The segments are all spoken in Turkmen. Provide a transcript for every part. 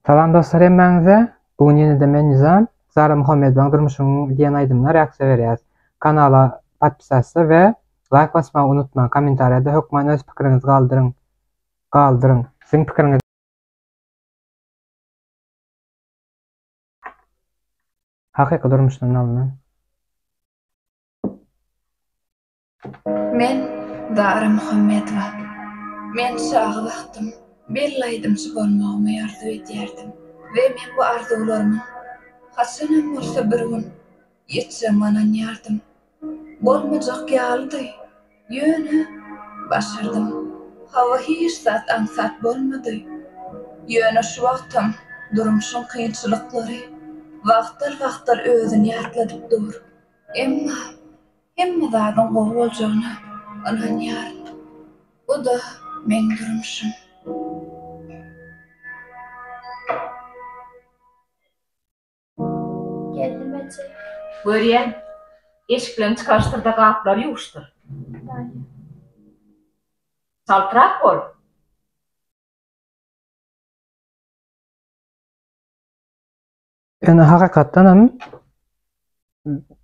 Salam dostlar hemmäňize. Bu gün ýene-de men Nizam. Zara Muhammedowaň Durmuşyň diýen aýdymyna reaksiýa berýäs. Kanala podpisatsa we laýk basmagy unutmaň. Kommentariýada hökman öz pikiriňizi galdyryň. Galdyryň. Siziň pikiriňiz Hakyky durmuşdan alnan. Men Zara Muhammedowa. Men çaga wagtym belli aýdymçy bolmagymy arzuw edýärdim we men bu arzuwlarymyň haçanam bolsa bir gün ýetjegime ynanýardym. Bolmajak ýalydy, ýöne başardym. Hawa hiç zat aňsat bolmady. Ýöne şu wagtam durmuşyň kynçylyklary wagtal-wagtal özüni ýatladyp dur. Emma hemme zadyň gowy boljagyna ynanýaryn. Bu-da meň durmuşym. Geldim eje. Görýän. Eşikleňi çykaryşdyrda gaplary ýuwuşdyr. Bolýa. Çaltrak bol. Ýöne hakykatdan hem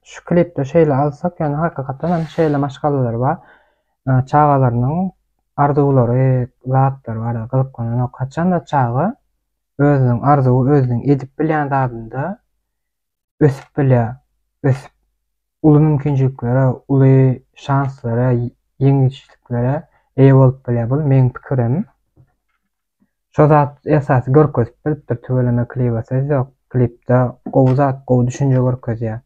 şu klipde şeýle alsak, ýöne hakykatdan hem şeýle maşgalalar bar. Çagalarynyň arzuwlary, zatlary barada gyzyklananok. Haçanda çaga özüniň arzuwy, özüniň edip bilýän zadynda ösüp bilýär. Ösüp uly mümkinçiliklere, uly şanslara, ýeňişliklere eýe bolup bilýär. Bul meň pikirim. Şo zat esasy görkezip bilipdir tüweleme kliba söz ýok klipde gowy zat gowy düşünje görkezýär.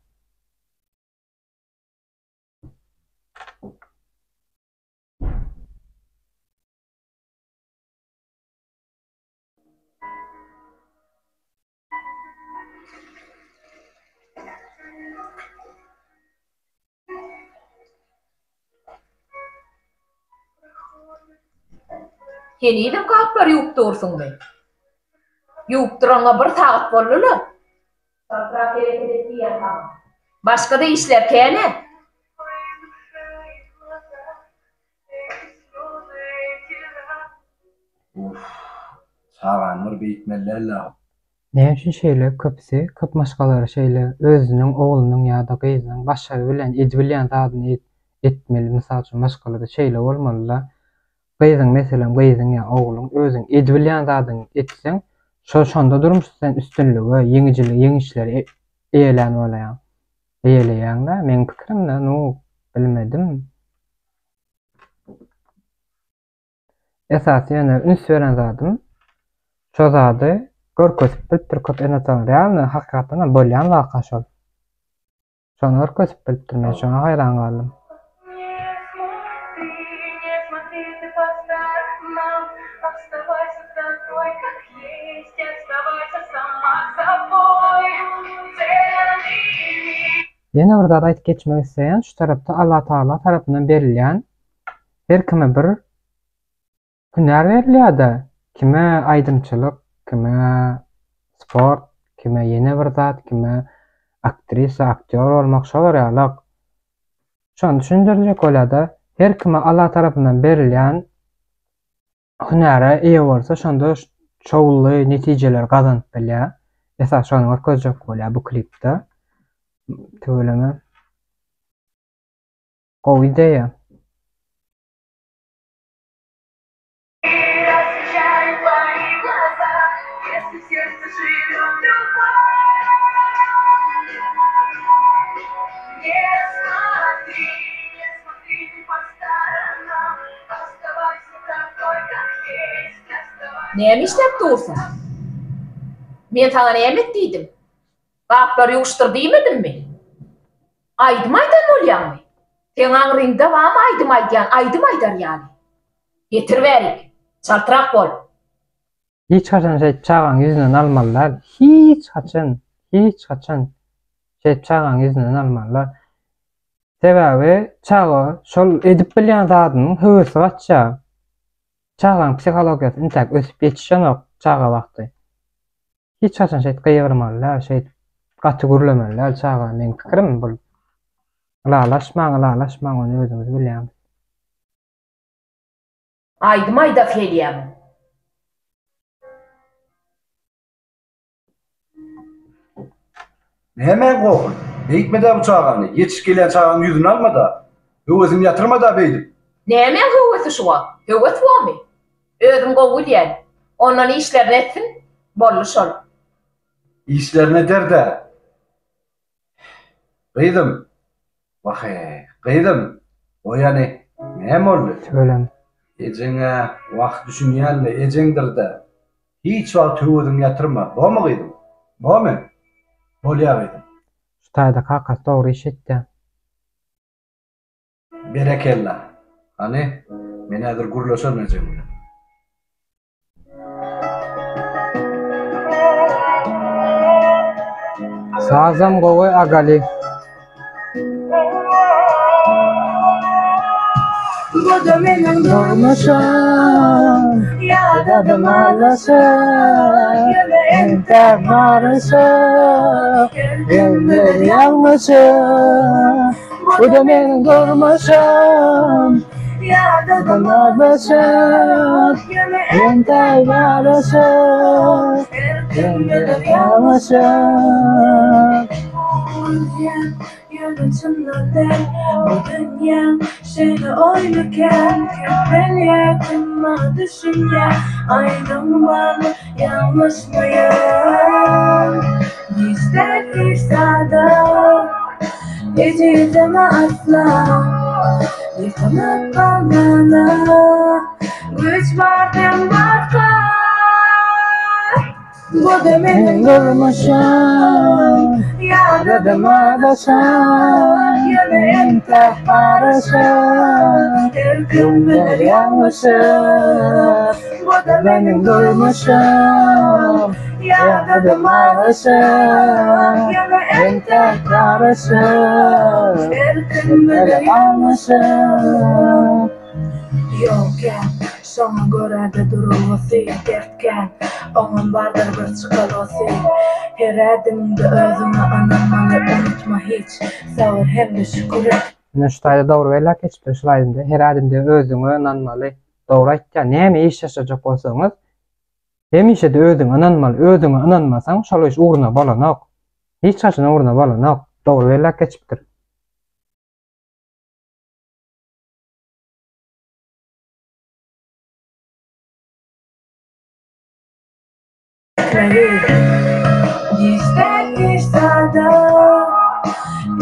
Henizem gaplary ýuwup dursuňmy? Ýuwup duranyňa bir sagat boldy-la. Çaltrak hereket et diýýän saňa. Başga-da işler kän-ä. Uff, çagany bir beýtmeli däl-ä. Näme üçin şeýle köpüsi köp maşgalalar şeýle özüniň oglunyň ýa-da gyzynyň başary bilen edibilýän zadyny etmeli mysal üçin maşgalada şeýle bolmalyda gyzyň meselem gyzyň ýa ogluň özüň edibilýän zadyňy etseň şo şonda durmuşda sen üstünlige ýeňijilige ýeňişleri eýelän bolaýaň eýeleýäňdä meň pikirimde nu bilmedim. Esasy ýöne üns beren zadym şo zady görkezip bilipdir köp ene-ataň realny hakykatdanam bolýan waka şol. Şony görkezip bilipdir men şoňa haýran galdym. Ýene bir zat aýdyp geçmek isleýän şu tarapda Allatagala tarapyndan berilýän her kime bir hünär berilýär-de, kime aýdymçylyk, kime sport, kime ýene bir zat, kime aktrisa, aktýor bolmak, şolar ýalak. Şony düşündirjek bolýar-da, her kime Allah tarapyndan berilýän hünäre eýe bolsa, şonda şowly netijeleri gazanyp bilýär. Esasy şony görkezjek bolýar bu klipde. Tüweleme. Gowy ideýa. Näme işläp dursuň? Men saňa näme et diýdim? Gaplary ýuwuşdyr diýmedimmi? Aýdym aýdan bolýaňmy? Seň aňryňda barmy aýdym aýdýan, aýdym aýdar ýaly? Getir bärik, çaltrak bol. Hiç haçan şeýdip çagaň ýüzünden almaly däl. Hiç haçan, hiç haçan şeýdip çagaň ýüzünden almaly däl. Sebäbi çaga şol edip bilýän zadynyň höwesi gaçýar. Çagaň psihologiýasy intäk ösüp ýetişenok çaga wagty. Hiç haçan şeýdip gygyrmaly däl, şeýdip gaty gürlemeli däl çaga meň pikirim bul. Ylalaşmaň, ylalaşmaň ony özüňiz bilýäňiz. Aýdym aýdasy gelýämi? Nämäň gohuny? Beýtme-dä bu çagany, ýetişip gelýän çagaň ýüzüni alma-da. Höwesini ýatyrma-da beýdip. Nämäň höwesi şu wagt? Höwes bormy? Özüm gowy bilýän. Ondan işlerini etsin, boldy şol. Işlerini eder-dä. Gyzym, Wah-eý, gyzym, goý hany, näme boldy? Tüweleme. Ejeň-ä, wah, düşünýän-le, ejeňdir-dä. Hiç wagt höwesiňi ýatyrma, bormy gyzym? Bormy? Bolýa gyzym. Şu taýda kakasy dogry iş etýä. Berekella. Hany, men häzir gürleşerin ejeň bilen. Sazam gowy Agali. Bu-da meniň durmuşym, ýadadym alaşyp, ýöne entäk baryşyp, Gelmez ýalňyşyp. Bu-da meniň durmuşym, ýadadym alaşyp, ýöne entäk baryşyp, Gelmez ýalňyşyp. Ýöne çyndan däl bu dünýä Şeýle oýun eken Kim bilýär kim maňa düşünýär Aýdyň barmy ýalňyşmaýan Hiç däl hiç zada Ejizleme asla Ýykylyp galmana Güýç bar dem barka Bu-da meniň durmuşym, Ýadadym azaşan, Ýöne entäk garaşan, Her kim biler ýalňyşyp. Bu-da meniň durmuşym, Ýadadym azaşan, Ýöne entäk garaşan, Her kim biler biler ýalňyşyp. Ýok kän, şoňa görä-de duralgasy dert kän, Oňam bardyr bir çykalgasy. Her ädimiňde özüňe ynanmaly, Unutma hiç, sabyr hem-de şükür et. Ine şu taýda dogry belläp geçipdir şul aýdymda her ädimde özüňe ynanmaly. Dogry aýtýar. Näme iş ýaşajak bolsaňyz hemişede özüňe ynanmaly. Özüňe ynanmasaň şol iş ugruna bolanok. Hiç haçan ugruna bolanok. Dogry belläp geçipdir. Giç däl hiç zada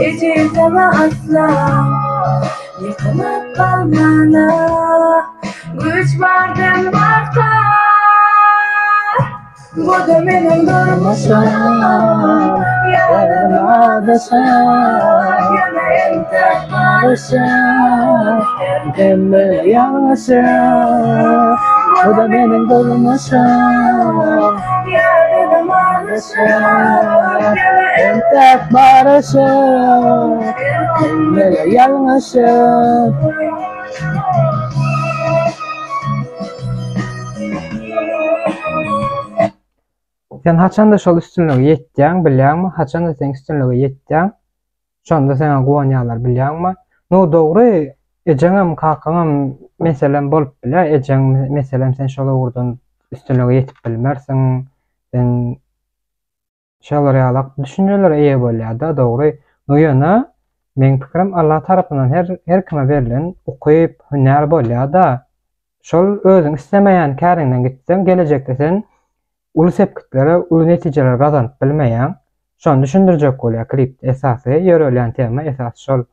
Ejizleme asla Ýykylyp galmana Güýç bar dem barka Bu-da meniň durmuşym Ýadadym azaşan Ýöne entek Barşym Hemme ýalňyşym Bu-da meniň durmuşym Ýadadym azaşan Ýöne Entek barşym Hemme ýalňyşym Sen haçanda şol üstünlige ýetýäň bilýäňmi? Haçanda sen üstünlige ýetýäň, şonda saňa guwanýarlar bilýäňmi? Nu dogry, ejeňem, kakaňam meselem bolup bilýär, ejeň meselem sen şol ugurdan üstünlige ýetip bilmersiň, sen Şolar ýalak düşünjelere eýe bolýar-da, dogry. No ýöne, meň pikirim Allah tarapyndan her her kime berlen ukyp, hünär bolýar-da. Şol özüň islemeýän käriňden gitseň, gelejekde sen uly sepgitlere, uly netijeleri gazanyp bilmeýäň. Şony düşündirjek bolýar klipde esasy, ýörelýän tema esasy şol.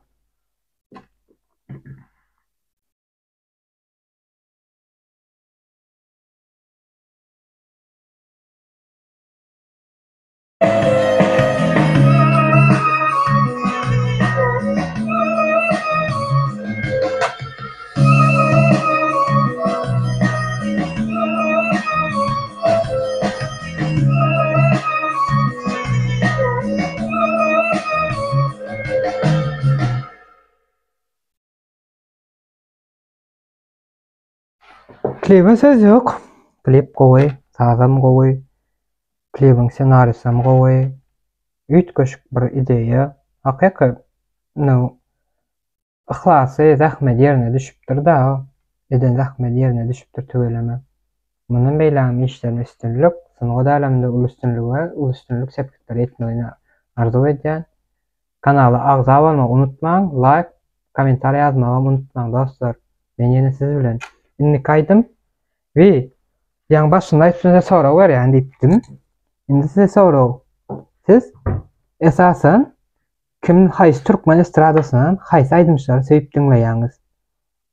Klibe söz ýok. Klip gowy, sazam gowy. Klibiň ssenarisem gowy. Üýtgeşik bir ideýa. Hakyky no yhlasy, zähmeti ýerine düşüpdir-da. Eden zähmeti ýerine düşüpdir tüweleme. Mundan beýlägem işlerinde üstünlik, sungat äleminde uly üstünlige, uly üstünlik sepgitlere ýetmegini arzuw edýän. Kanala agza bolmagy unutmaň, laýk, kommentariýa ýazmagam unutmaň dostlar. Men ýene siz bilen. Indiki aýdym we ýaňy başynda aýdyp size sorag berýän diýipdim. Indi size sorag. Siz esasan kim haýsy türkmen estradasyndan haýsy aýdymçylary söýüp diňleýäňiz?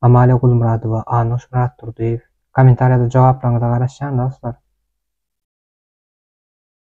Amalia Gulmyradowa, Annuş Myratdurdyýew. Kommentariýada jogaplaryňyza garaşýan dostlar.